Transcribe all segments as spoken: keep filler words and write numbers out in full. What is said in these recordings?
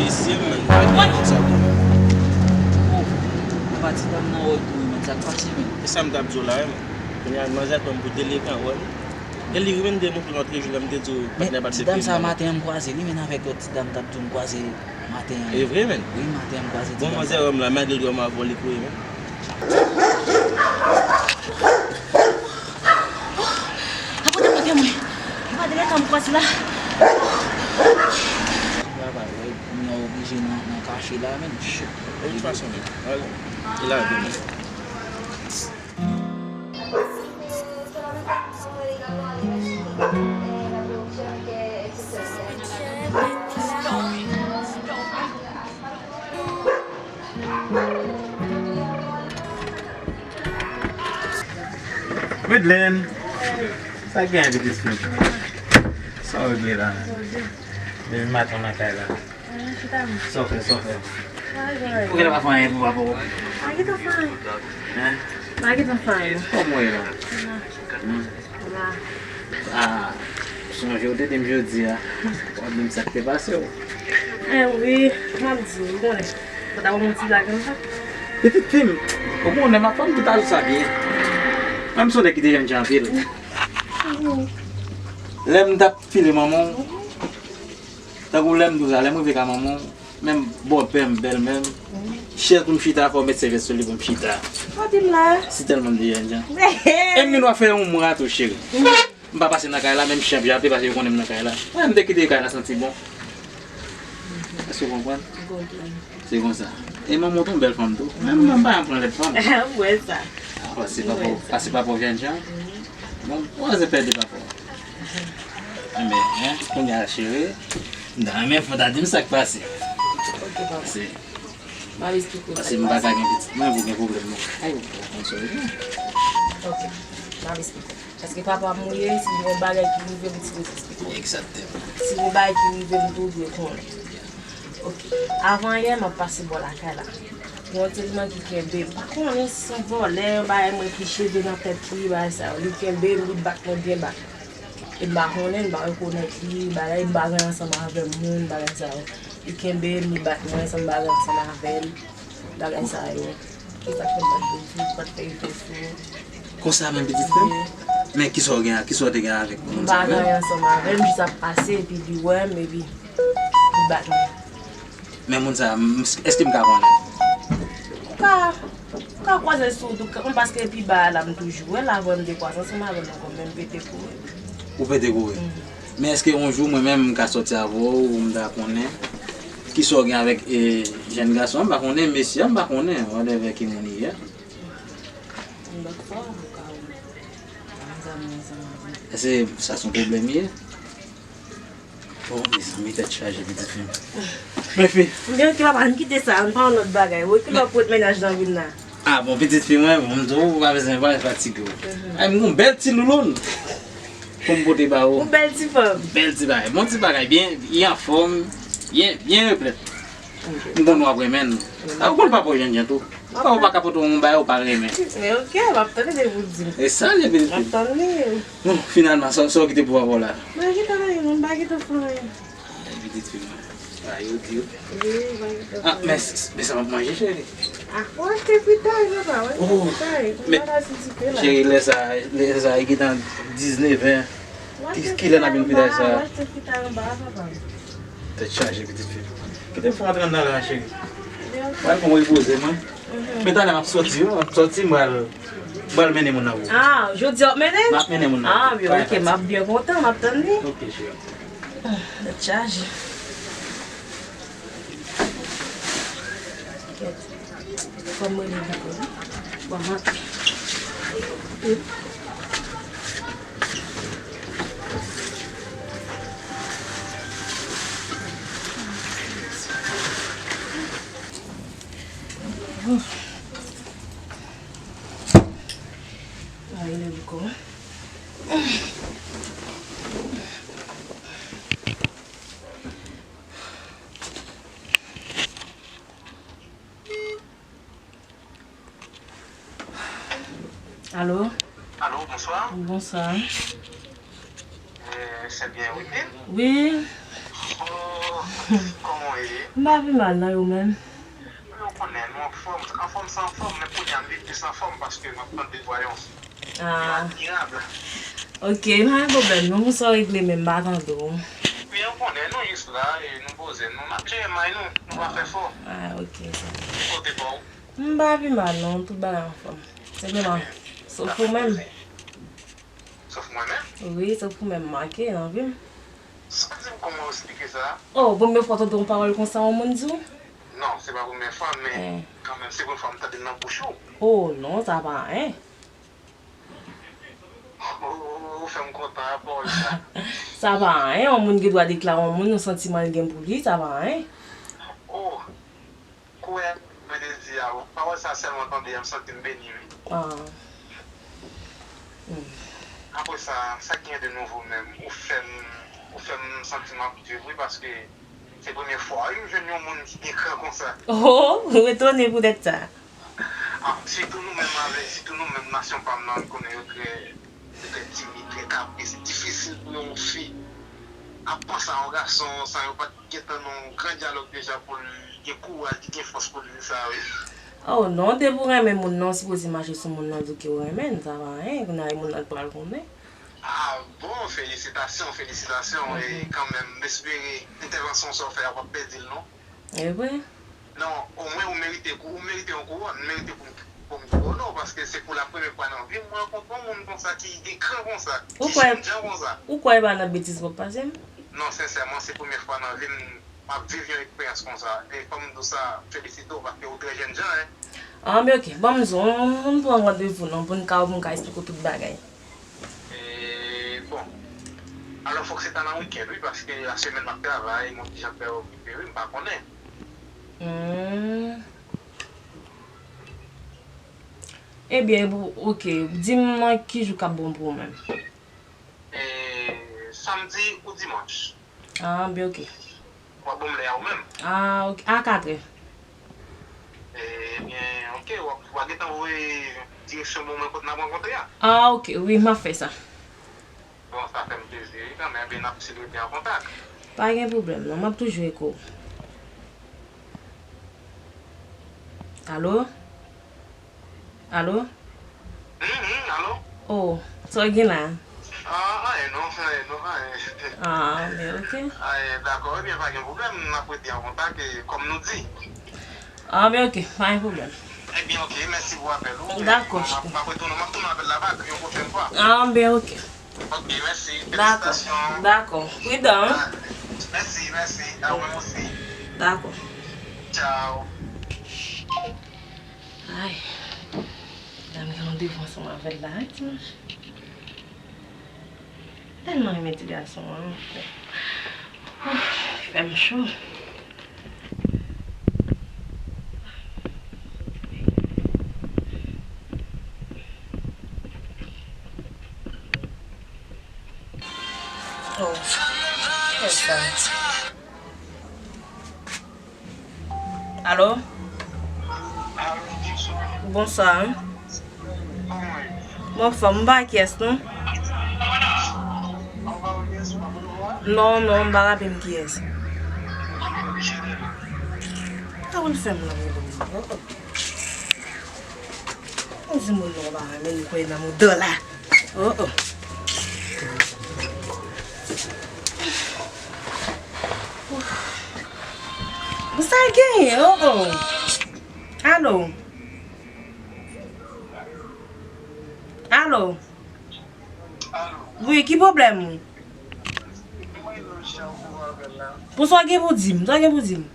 Mesye, man, pa gen moun sa tou. Oh, papa, ti dam nan wè tou, wi, men sa k pase, men. E sa m t ap di w la, wi, men. Kounye a, manzè pran m pou delekan, wè. E li wi, men, m te montre l lòt jou la, m te di w, patnè pa t depi m. Men ti dam sa, maten an, m kwaze li, men avèk lòt ti dam, t ap di w m kwaze maten an. E vre, men? Wi, maten an, m kwaze ti dam sa. Bon, manzè wè m la, malgre l wè m avè w, li kwe, men. Apote kote mwen. Yo pa te gentan m kwase la. Travay, wè, kounye a oblije nan, nan kache la, menm. Shit. De tout fason, men. Wè, e la, vini. Medlin, sa gen pitit fi? Sa w regle la menm? Depi maten w nan kay la. Sa w fè, sa w fè? Ou genlè pa fè anyen pou papa w? Pa gentan fè anyen. Hein? Pa gentan fè anyen. Kòman w ye la? Hmm. Ah, sonje w te di m jodi a. W ap di m sa k te pase w. Eh wi, m ap di w, ou konnen. Mwen ta ban m yon ti blag konsa. Pitit fi m, ou konnen m ap fè m tout ajout sa byen. Mwen m se yon nèg ki te jènjan anpil. Lè m t ap file manman w, tankou lè m di w sa, lè m rive ka manman w, menm bòpè m, bèlmè m, chèz pou m chita, fò w met sèvyèt sou li pou m chita. Kote m la? Si tèlman m te jènjan. E m gen dwa fè yon mwa tou, cheri. M pa pase nan kay la, menm chen ap jape, paske yo konnen m nan kay la. Mwen, m te kite kay la santi bon. Èske w konprann? M konprann. Se konsa. E manman w te yon bèl fanm tou. Menm mwen, m pa janm pran lèd fanm. M wè sa. Ah, pase papa w, pase papa w jènjan. Bon, w a se pèdi papa w. Enben, hein, kounye a, cheri, m ta renmen fò w ta di m sa k pase. Ok, papa. Pase. M ap esplike w sa k pase. Paske m pa ka gen pitit mwen pou gen pwoblèm nan kay ou, ou konn sa w ye. Ok, m ap esplike w. Paske papa m mouri, se yon bagay ki rive m, ti m esplike w. Egzakteman. Se yon bagay ki rive m, tou dwe konnen. Ok. Avan yè, m ap pase bò lakay la. Gen yon timoun ki kenbe m. Pa konnen si se yon vòlè, yon bagay mwen ki cheve nan tèt li, bagay sa yo. Li kenbe m, li bat mwen byen bat. E m pa konnen, m pa rekonèt li, bagay, m pa gen ansanm avè moun, bagay sa yo. Li kenbe m, li bat mwen san m pa gen ansanm avè l, bagay sa yo. Se sa k fè m pa t vle di, m pa t fè efò sou. Konsa menm, pitit fi m? Wi. Men kisa w gen, kisa w te gen avèk moun sa menm? M pa gen ansanm avè l, m jis ap pase, epi li wè m, epi li bat mwen. Men moun sa, m, èske m ka konnen? Ou ka, ou ka kwaze l sou wout ou, paske pi ba a la m toujou wè l, avan m te kwaze ansanm avè l ankò, men m pete kouri. Ou pete kouri? Mhm. Men èske yon jou mwen menm m ka sòti avè w, ou m ta konnen? Kisa w gen avèk, e, jèn gason an, m pa konnen, mesye a, m pa konnen, whatever ki moun li ye. Yon lòt fwa, ou ka wè m. Mezanmi, mezanmi. Èske sa se yon pwoblèm li ye? Oh, mezanmi, tèt chaje, pitit fi m. Men fi. Ebyen, ok, papa, ann kite sa, ann pa yon lòt bagay. Wè, ki lè w ap pot mennaj nan vin la? Ah, bon, pitit fi mwen, bon, m di w, ou pa bezwen pa fatige w. Mhm. Ay, m gon bèl ti louloun pou m pote ba ou. Yon bèl ti fanm. Bèl ti bagay. Bon ti bagay, byen, li anfòm, byen, byen replèt. Ok. M konnen w ap renmen l. Ah, ou konn papa w jènjan tou. Papa w pa ka pote w yon bagay ou pa renmen. Men ok, m ap tande depi w di m. E sa l ye, pitit fi. M ap tann li. Bon, finalman, sa, sa w kite pou papa w la? Mwen gentan nan yon, m pa gentan fè anyen. Ay, pitit fi mwen. Sa yo di w. Wi, m pa gentan fè anyen. Ah, men, s-, s-, men sa m ap manje, cheri. Ah, w achte fritay, papa, w achte fritay. Pou m pa pase dife la. Cheri, lè sa, lè sa, li gentan diznèf è. Ki, ki lè n ap vin fritay sa? W achte fritay anba a, papa. Tèt chaje, pitit fi. Kite m fè antre anndan la, cheri. Mwen pran repoze mwen. Mhm. Men talè m ap sòti, wi, m ap sòti, m pral, m pral mennen moun nan pou ou. Ah, jodi a w ap mennen? M ap mennen moun nan pou ou. Ah, men ok, m ap byen kontan, m ap tann li. Ok, cheri. Ah, tèt chaje. Kèt. Fò m rele Bouko, wi. Fò m antre. Ay, lè m kon. Alo? Alo, bonswa. Bonswa. Eh, se byen Whitney? Wi. Oh, kòman w M pa pi mal non, ou menm? Wi, ou konnen, nou anfòm. Anfòm se anfòm, men kounye a m vin plis anfòm paske m ap tande vwa yon fi. Ah. Admirab. Ok, pa gen pwoblèm non, pou sa w regle menm, m pa tande w. Wi, ou konnen, nou jis la, e nou poze, nou, n ap jere may nou, nou pa fè fò. Ah, ok, sa. Kote pa w? M pa pi mal non, tout bagay anfòm. Senpleman, sof ou menm. Sof mwen menm? Wi, sof ou menm m manke nan vi m. Sa di m kòman w esplike sa? Oh, premye fwa w tande yon pawòl konsa yon moun di w? Non, se pa premye fwa, men kanmenm, se premye fwa m tande l nan bouch ou. Oh, non, sa pa anyen. Ou, ou, ou fè m kontan a pawòl sa. Sa pa anyen, yon moun gen dwa deklare yon moun, yon santiman l gen pou li, sa pa anyen. Oh, kwè, mwen te di a, pawòl sa sèlman tande a, m santi m beni, wi. Ah. Hmm. Apre sa, sa ki gen de nouvo menm? Ou fè m, ou fè m santi m ap viv, wi, paske se premye fwa, wi, m jwenn yon moun ki gen kran konsa. Oh, m etone poutèt sa. Ah, sitou nou menm avè, sitou nou menm nasyon pa m nan, ou konnen yo trè, yo trè timid, trè kapris. Difisil pou yon fi ap panse a yon gason san yo pa t gentan nan yon gran dyalòg deja pou l gen kouraj, li gen fòs pou l di sa, wi. Oh non, depi w renmen moun nan, w sipoze mache sou moun nan, di w ke w renmen l, sa pa anyen, kounye a moun nan pral konnen. Ah bon, felisitasyon, felisitasyon, e kanmenm, m espere entèvansyon sa w fè a, w ap pèdi l non. E vre? Non, omwen ou merite kou, ou merite yon kouwòn, m merite pou m, pou m kouwone w, paske se pou la premye fwa nan vi m mwen rankontre yon moun konsa ki gen kran konsa, ki jènjan konsa. Ou kwè e pa nan betiz w ap pase m? Non, sensèman, se premye fwa nan vi m m ap viv yon eksperyans konsa. E fò m di w sa, felisite w, paske ou trè jènjan, en. Ah, men ok, ban m di w, m, m pran randevou non, pou n ka, pou m ka esplike w tout bagay. E, bon. Alò, fòk se ta nan wikenn, wi, paske lasemèn m ap travay, m ap jan fè okipe, wi, m pa konnen. Hmm. Ebyen, bon, ok, di m nan ki jou k ap bon pou ou menm? E, samdi ou dimanch. Ah, byen, ok. W ap ban m lè a ou menm? Ah, ok. A katrè. Ebyen, ok, w ap, w ap gentan voye direksyon ban mwen kote n ap rankontre a? Ah, ok, wi, m ap fè sa. Bon, sa fè m plezi, wi, kanmenm, ebyen, n ap sil rete an kontak. Pa gen pwoblèm, non, m ap toujou eko w. Alo? Alo? Mhm, alo? Oh, sa w gen la? Ah, anyen non, anyen non, anyen. Ah, men ok. Anyen, dakò, ebyen, pa gen pwoblèm, n ap rete an kontak, e, kòm nou di. Ah, men ok, pa gen pwoblèm. Ebyen, ok, mèsi pou apèl ou. Dakò. M ap, m ap retounen, m ap tounen apèl la bak yon pwochèn fwa. Ah, men ok. Ok, mèsi. Dakò. Felisitasyon. Dakò. Pridan, hein? Ah, mèsi, mèsi. A ou menm osi. Dakò. Tchao. Ay. Dam gen randevou ansanm avè l la, wi, dimanch. Tèlman renmen ti gason an, anfen. Ouf, fè m cho. Oh, kiyès sa? Alo? Bonswa. M anfòm, m pa kiyès non. Non, non, m pa raple m kiyès. Sa konn fè m nan rele m. Mwen di moun nan pa renmen m kwè nan mouda la. Oh, oh. Sa genyen, oh, oh. Alo? Alo? Wi, ki pwoblèm ou? Pou sa w gen pou di m, sa w gen pou di m?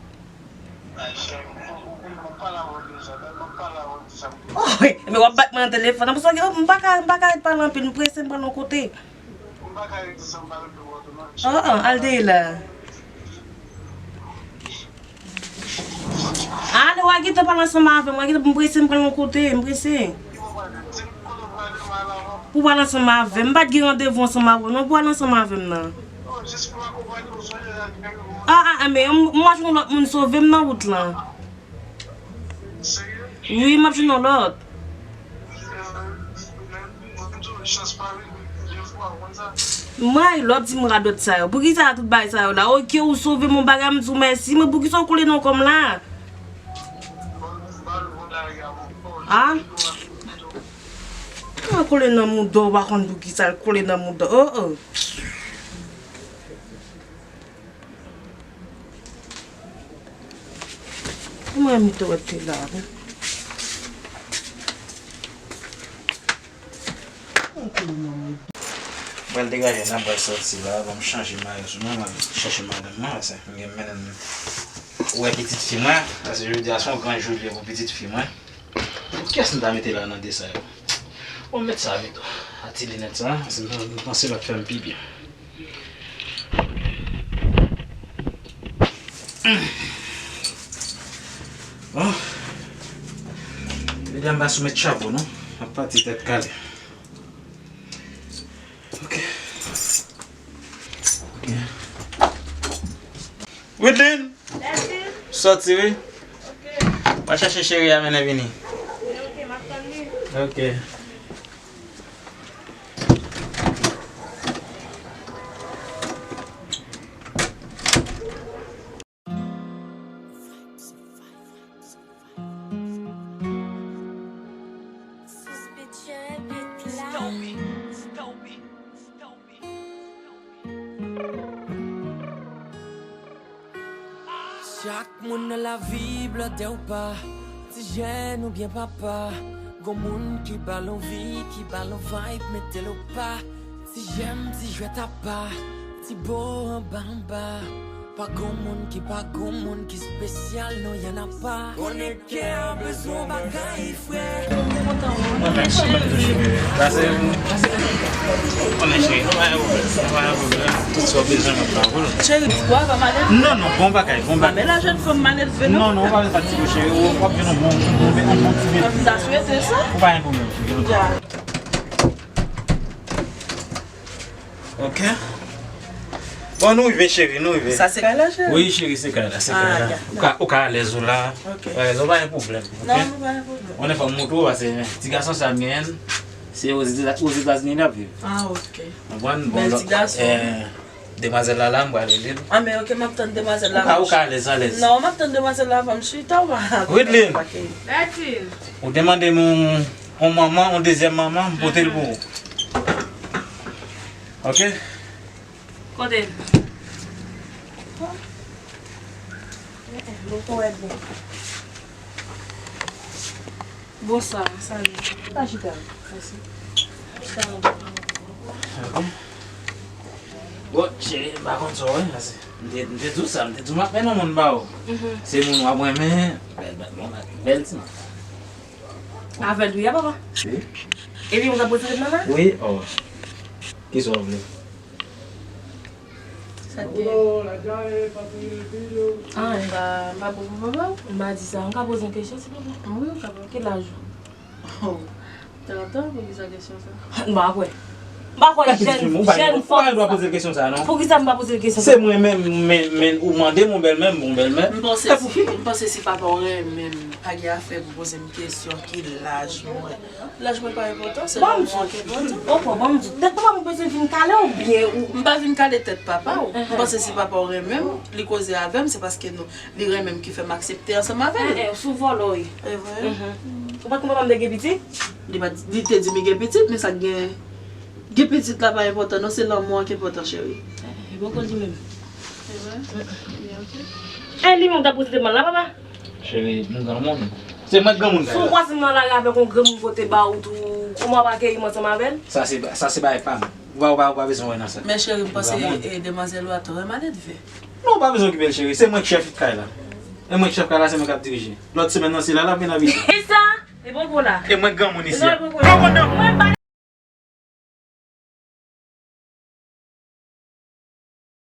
Oh, men w ap bat mwen nan telefòn nan, pou sa w gen, m pa ka, m pa ka ret pale anpil, m prese, m pral yon kote. Oh, oh, al dèyè la. Ale, w a gentan pale ansanm avè m, w a gentan, m prese, m pral yon kote, m prese. Pou pale ansanm avè m, m pa t gen randevou ansanm avè w non, pou pale ansanm avè m nan. Ah, ah, ah, men m, m ap jwenn yon lòt moun sove m nan wout lan. Wi, m ap jwenn yon lòt. Mwen, lè w ap di m radòt sa yo. Poukisa tout bagay sa yo la? Oke, ou sove m yon bagay, m di w mèsi, men poukisa w kole nan kò m la? A? Mwen kole nan mouda w, w pa konn poukisa l kole nan mouda w. Oh, oh. Mwen mete w te la, wi. Mwen kole nan mouda. Mwen degaje nan bal sòti la, ban m chanje mayo sou mwen, mwen chèche madanm mwen, paske m gen mennen m wè pitit fi mwen, paske jodi a se yon gran jou li ye pou pitit fi mwen. Kiyès m ta mete la nan de sa yo? Bon, m met sa vit. A ti linèt sa, se m, m panse l ap fè m pi byen. Bon. Medam, pa sou met chapo, non. M ap pati tèt kale. Ok. Ok. Widlin! Sòti, wi. Mwen chache cheri a mennen vini. Ok. Chak moun nan lavi, blòdè ou pa, ti jèn oubyen papa, gon moun ki ba l anvi, ki ba l vibe, mete l o pa, ti jèm, ti jwèt apa, ti bo anba anba. Pa gon moun ki, pa gon moun ki espesyal, non, y en a pas. Konnen kè an bezwen bagay, frè. Mwen menm, mwen menm tou, cheri. Sa se ou. Konnen, cheri, nou pa gen pwoblèm, nou pa gen pwoblèm. Tout sa w bezwen, mwen pran pou ou. Cheri, ou pa malelve? Non, non, bon bagay, bon bagay. Pa bèl a jèn fanm malelve, non? Non, non, ou pa fatige, cheri. Ou, w ap jwenn yon bon, yon bon, yon bon ti bebe. M ta swete sa. Ou pa gen pwoblèm, cheri. Ya. Ok. Bon, nou rive, cheri, nou rive. Sa se kay la, cheri? Wi, cheri, se kay la, se kay la. Ah, ya. Ou ka, ou ka alèz ou la. Ok. Ou alèz, ou pa gen pwoblèm, ok? Non, nou pa gen pwoblèm. Mwen fò m montre w, paske ti gason sa m genyen, se Ozetazini l ap viv. Ah, ok. Konprann? Bon, bèl ti gason. Eh, demwazèl la la, m pral rele l. Ah, men ok, m ap tann demwazèl la. Ou ka, ou ka alèz, alèz. Non, m ap tann demwazèl la avan m chita, ou pa. Widlin. Ou te mande m yon, yon manman, yon dezyèm manman, m pote l pou ou. Ok? Kote l? Bonswa. Salut. Pa chita. Mèsi. Chita. Ok. Bon, cheri, m pa konn sa w wè, paske m te, m te di w sa, m te di w m ap mennen yon moun ba ou. Mhm. Se moun w ap renmen, bèl, bèl, bon, bèl ti moun. Avèl wi a, papa? Wi. Epi ou ka poze l nan la? Wi, oh. Kisa w vle? Sa k gen? Ah, m pa, m pa bon pou papa w? M pa di sa. M ka poze yon kesyon, silvouplè? Wi, ou ka poze. Ki laj ou? Oh, trant an, poukisa kesyon sa? M pa kwè. M pa kwè jèn, jèn fanm. Ou pa gen dwa poze l kesyon sa, non. Poukisa m pa poze l kesyon sa? Se mwen menm, men, men, ou mande m, ou bèl menm, ou bèl menm. M panse si, m panse si papa w renmen m, pa gen afè pou poze m kesyon ki laj mwen. Laj mwen pa enpòtan, se lanmou an ki enpòtan. Oke, ban m di w, tèt papa m bezwen vin kale w oubyen ou? M pa vin kale tèt papa w. M panse si papa w renmen m, li koze avè m, se paske nou, li renmen m ki fè m aksepte ansanm avè l. Eh, eh, sou vòlò wi. E vre? Mhm. Ou pa t konn papa m te gen pitit? Li pa t, li te di m li gen pitit, men sa k gen, gen pitit la pa enpòtan non, se lanmou an ki enpòtan, cheri. Eh, eh, e poko di menm. E vre? Li oke? Eh, li menm t ap poze demann la, papa? Cheri, m granmoun. Se mwen k granmoun kay la. Si w kwaze m nan lari avèk yon granmoun kote ba ou tou, kòman w ap akeyi m ansanm avè l? Sa se, sa se bagay pa m. Ou pa, ou pa, ou pa bezwen wè nan sa. Men cheri, m panse, e, demwazèl ou a trè maledve. Non, ou pa bezwen okipe l, cheri. Se mwen k chèf kay la. E mwen k chèf kay la, se mwen k ap dirije. Lòt semèn nan, se la l ap vin abite. Kisa? E bon pou la. E mwen k granmoun isi a. Non, e bon pou la. Mwen pa